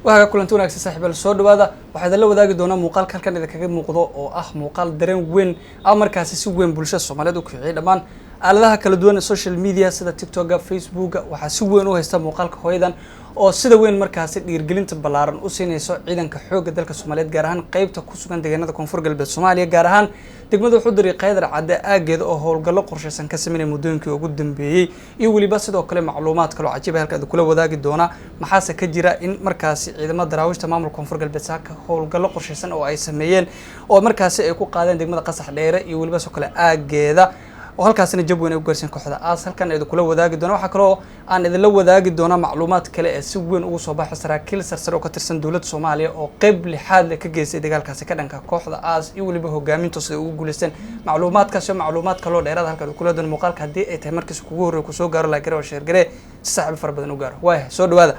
Waaga kulanti wanaagsan, saaxiibayaal, soo dhawaada. Waxaa idinla wadaagi doonaa muuqaalka halkan idinkaga muuqdo oo ah muuqaal dareen weyn ama markaasi si weyn bulshada Soomaaliyeed u kiciyay. Dhammaan aaladaha kala duwan ee social media sida TikToka, Facebooka, waxaa si weyn u haysta muuqaalka hooyadan oo sida weyn markaasi dhiirgelinta ballaaran u siinayso ciidanka xoogga dalka Soomaaliyeed, gaar ahaan qeybta ku sugan deegaanada Koonfur Galbeed Soomaaliya, gaar ahaan degmada Xudur iyo Qaydar Cadde aageeda, oo howlgallo qorshaysan ka sameynaya muddooyinkii ugu dambeeyey, iyo weliba sidoo kale macluumaad kaloo cajiib halka idin kula wadaagi doona. Maxaase ka jira in markaasi ciidamada Daraawiishta maamulka Koonfur Galbeed saaka howlgallo qorshaysan oo ay sameeyeen oo markaasi ay ku qaadeen degmada Qasax Dheere iyo weliba sidoo kale aageeda, oo halkaasina jab weyn ay u gaarsiin kooxda aas? Halkan idinkula wadaagi doona. Waxaa kaloo aan idinla wadaagi doonaa macluumaad kale ee si weyn ugu soo baxay saraakiil sarsare oo ka tirsan dowladda Soomaaliya oo qeyb lixaad leh ka geystay dagaalkaasi ka dhanka kooxda aas iyo weliba hogaaminta siday ugu guuleysteen. Macluumaadkaas iyo macluumaad kaloo dheeraada halkan kula doona. Muuqaalka haddii ay tahay markiis kugu horreey kusoo gaaro, like garee oo share garee si saaxiibo fara badan u gaaro. Waaya, soo dhawaada.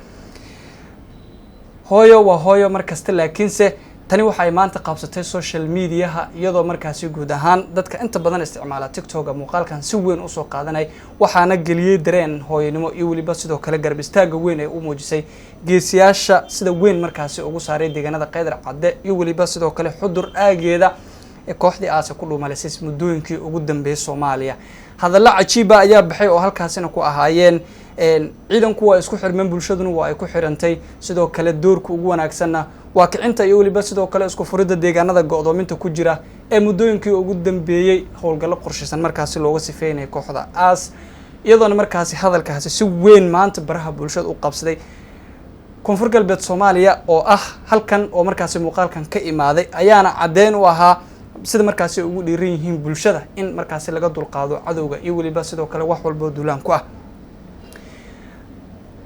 Hooyo waa hooyo mar kasta, laakiinse tani waxay maanta qabsatay social mediaha, iyadoo markaasi guud ahaan dadka inta badan isticmaala TikToka muuqaalkan si weyn usoo qaadanay. Waxaana geliyey dareen hooyanimo iyo weliba sidoo kale garab istaaga weyn ee u muujisay geesiyaasha sida weyn markaasi ugu saaray deegaanada Qaydar Cadde iyo weliba sidoo kale Xudur aageeda ee kooxdii aase ku dhuumalisay muddooyinkii ugu dambeeyey Soomaaliya. Hadallo cajiiba ayaa baxay oo halkaasina ku ahaayeen ciidanku waa isku xirmeen, bulshaduna waa ay ku xirantay. Sidoo kale doorka ugu wanaagsanna waa kicinta iyo weliba sidoo kale isku furidda deegaanada go'doominta ku jira ee muddooyinkii ugu dambeeyey howlgallo qorshaysan markaasi looga sifeynaya kooxda aas, iyadoona markaasi hadalkaasi si weyn maanta baraha bulshada u qabsaday. Koonfur Galbeed Soomaaliya oo ah halkan oo markaasi muuqaalkan ka imaaday ayaana caddeyn u ahaa sida markaasi ugu dhiiran yihiin bulshada in markaasi laga dulqaado cadowga iyo weliba sidoo kale wax walboo duulaan ku ah.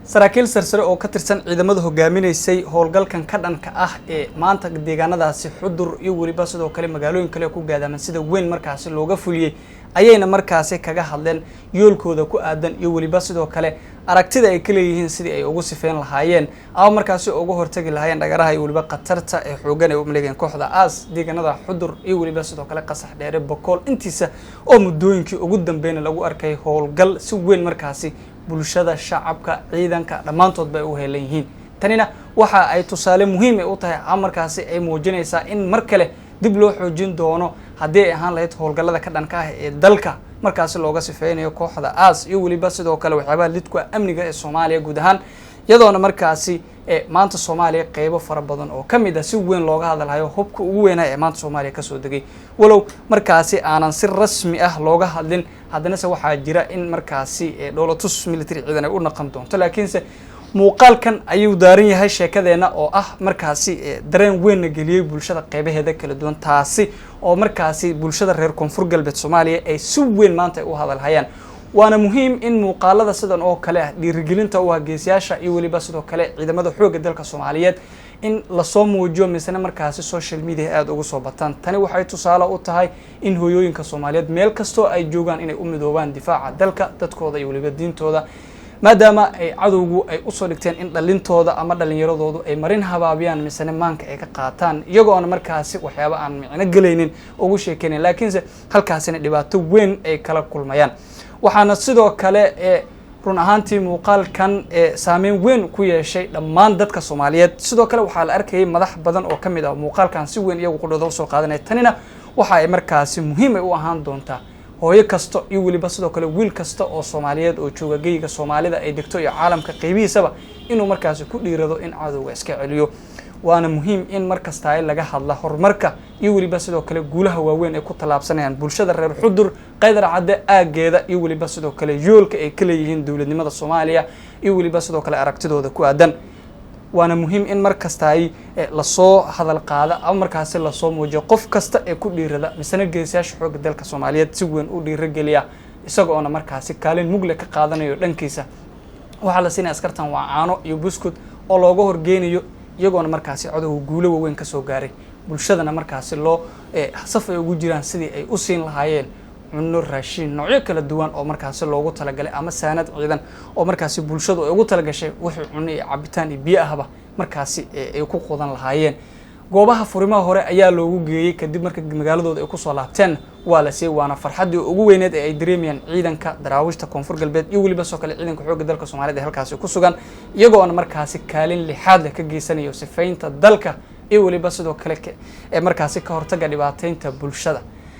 Saraakiil sarsare oo ka tirsan ciidamada hogaaminaysay howlgalkan ka dhanka ah ee maanta deegaanadaasi Xudur iyo weliba sidoo kale magaalooyin kale ku gaadaaman sida weyn markaasi looga fuliyey ayayna markaasi kaga hadleen yoolkooda ku aadan iyo weliba sidoo kale aragtida ay ka leeyihiin sidii ay ugu sifeyn lahaayeen ama markaasi uga hortagi lahaayeen dhagaraha iyo weliba khatarta ee xooggan ay u maleegayeen kooxda aas deegaanada Xudur iyo weliba sidoo kale Qasax Dheere, Bokool intiisa, oo muddooyinkii ugu dambeyna lagu arkay howlgal si weyn markaasi bulshada, shacabka, ciidanka dhammaantood bay u heelan yihiin. Tanina waxa ay tusaale muhiim ay u tahay ama markaasi ay muujinaysaa in mar kale dib loo xoojin doono haddii ay ahaan lahayd howlgallada ka dhanka ah ee dalka markaasi looga sifeynayo kooxda aas iyo weliba sidoo kale waxyaabaha lidku amniga ee Soomaaliya guud ahaan, iyadoona markaasi maanta Soomaaliya qeybo fara badan oo ka mid ah si weyn looga hadalhayo hubka ugu weynaa ee maanta Soomaaliya kasoo degay. Walow markaasi aanan si rasmi ah looga hadlin, haddanase waxaa jira in markaasi dhoolatus military ciidan ay u naqon doonto. Laakiinse muuqaalkan ayuu daaran yahay sheekadeenna oo ah markaasi dareen weynna geliyey bulshada qeybaheeda kala duwan, taasi oo markaasi bulshada reer Koonfur Galbeed Soomaaliya ay si weyn maanta ay u hadalhayaan. Waana muhiim in muuqaalada sidan oo kale ah dhiirigelinta u ah geesiyaasha iyo weliba sidoo kale ciidamada xoogga dalka Soomaaliyeed in lasoo muujiyo, misena markaasi social media aada ugu soo bataan. Tani waxay tusaale u tahay in hooyooyinka Soomaaliyeed meel kastoo ay joogaan inay u midoobaan difaaca dalka, dadkooda iyo weliba diintooda, maadaama ay cadowgu ay usoo dhigteen in dhalintooda ama dhalinyaradoodu ay marin habaabiyaan, misene maanka ay ka qaataan, iyagoona markaasi waxyaaba aan micno gelaynin ugu sheekeynayn, laakiinse halkaasina dhibaato weyn ay kala kulmayaan. Waxaana sidoo kale run ahaantii muuqaalkan saameyn weyn ku yeeshay dhammaan dadka Soomaaliyeed. Sidoo kale waxaa la arkayay madax badan oo ka mid ah muuqaalkan si weyn iyagu qudhooda usoo qaadanaya. Tanina waxa ay markaasi muhiim ay u ahaan doontaa hooyo kasta iyo weliba sidoo kale wiil kasta oo Soomaaliyeed oo jooga geyga Soomaalida ay degto iyo caalamka qeybihiisaba inuu markaasi ku dhiirado in cadowga iska celiyo. Waana muhiim in mar kasta laga hadla horumarka iyo weliba sidoo kale guulaha waaweyn ay ku tallaabsanayaan bulshada reer Xudur, Qaydar Cadde aageeda, iyo weliba sidoo kale yoolka ay ka leeyihiin dowladnimada Soomaaliya iyo weliba sidoo kale aragtidooda ku aadan. Waana muhiim in mar kasta ay lasoo hadal qaada ama markaasi lasoo muujiyo qof kasta ee ku dhiirada, misena geesiyaasha xoogga dalka Soomaaliyeed si weyn u dhiirageliya, isaga oona markaasi kaalin mugle ka qaadanayo dhankiisa. Waxaa la siinaya askartan waa caano iyo buskud oo looga horgeynayo, iyagoona markaasi cadowga guulo waaweyn kasoo gaaray, bulshadana markaasi loo saf ay ugu jiraan sidii ay u siin lahaayeen cunno, raashiin noocyo kala duwan oo markaasi loogu talagalay ama saanad ciidan oo markaasi bulshadu ay ugu talagashay, wixii cunno iyo cabitaan iyo biyo ahba markaasi ay ku qudan lahaayeen. Goobaha furimaha hore ayaa loogu geeyey. Kadib marka magaaladooda ay kusoo laabteen Waa la siiyey, waana farxaddii ugu weyneed ee ay dareemayaan ciidanka Daraawiishta Koonfur Galbeed iyo weliba soo kale ciidanka xoogga dalka Soomaaliyed ee halkaasi ku sugan, iyagoona markaasi kaalin lixaad leh ka geysanayo sifaynta dalka iyo weliba sidoo kale ee markaasi ka hortaga dhibaateynta bulshada.